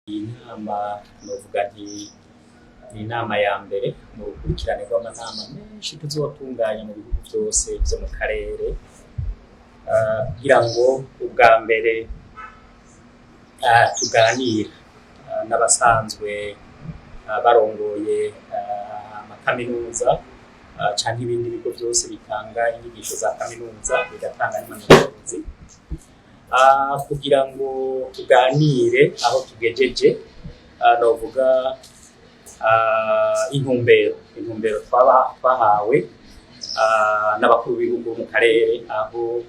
Iyi nama novuga nti ni inama ya mbere mu rukurikirane rw'amanama menshi tuzotunganya mu bihugu vyose vyo mu karere, kugira ngo ubwa mbere tuganira n'abasanzwe barongoye amakaminuza canke ibindi bigo vyose bitanga inyigisho za kaminuza, bigatanga n'impamyabushobozi, kugira ngo tuganire aho tugejeje. Novuga intumbero twahawe n'abakuru b'ibihugu mu karere, aho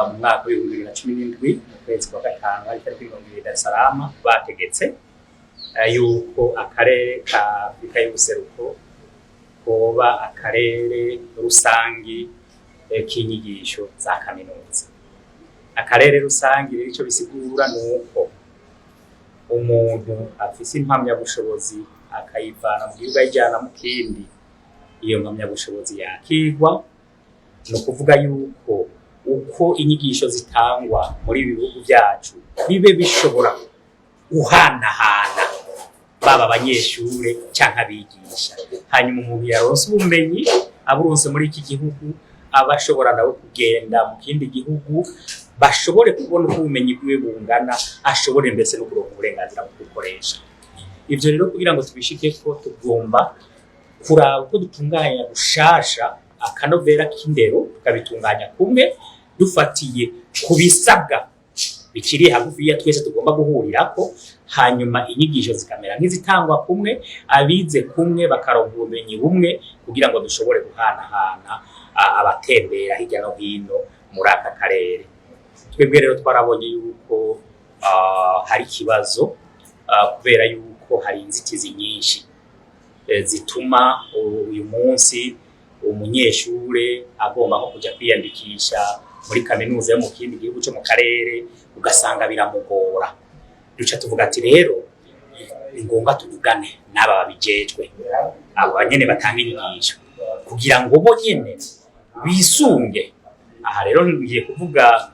mu mwaka w'2017, mu kwezi kwa gatanu, hari itariki 20, Dar es Salaam, bategetse yuko akarere ka Afrika y'ubuseruko koba akarere rusangi k'inyigisho za kaminuza. Akarere rusangi rero, ico bisigura nuko umuntu afise impamyabushobozi akayivana mu gihugu ayijana mu kindi, iyo mpamyabushobozi yakigwa. Ni ukuvuga yuko uko inyigisho zitangwa muri ibi bihugu vyacu bibe bishobora guhanahana, baba abanyeshure canke abigisha. Hanyuma umuntu yaronse ubumenyi, aburonse muri iki gihugu, aba ashobora nawe kugenda mu kindi gihugu, bashobore kubona uko ubumenyi bwiwe bungana, ashobore mbese no kuronka uburenganzira bwo gukoresha. Ivyo rero, kugira ngo tubishikeko, tugomba kuraba uko dutunganya gushasha akanovera k'indero, tukabitunganya kumwe dufatiye ku bisabwa bikiri hagufiya twese tugomba guhurirako. Hanyuma inyigisho zikamera nk'izitangwa kumwe, abize kumwe bakaronka ubumenyi bumwe, kugira ngo dushobore guhanahana abatembera hirya no hino muri aka karere. Twebwe rero twarabonye yuko hari ikibazo, kubera yuko hari inzitizi nyinshi zituma uyu munsi umunyeshure agomba nko kuja kwiyandikisha muri kaminuza yo mu kindi gihugu cyo mu karere, ugasanga biramugora. Duca tuvuga ati rero ni ngombwa tuvugane n'aba babijejwe, abo banyene batanga inyigisho, kugira ngo bo nyene bisunge. Aha rero ngiye kuvuga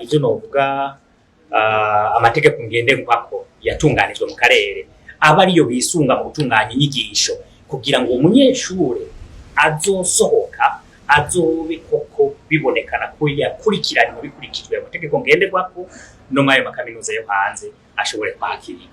ibyo novuga amategeko ngenderwako yatunganijwe mu karere, aba ariyo bisunga mu gutunganya inyigisho, kugira ngo umunyeshure azosohoka azobe koko bibonekana ko yakurikiranywe bikurikijwe amategeko ngenderwako, no mw'ayo makaminuza yo hanze ashobore kwakirwa.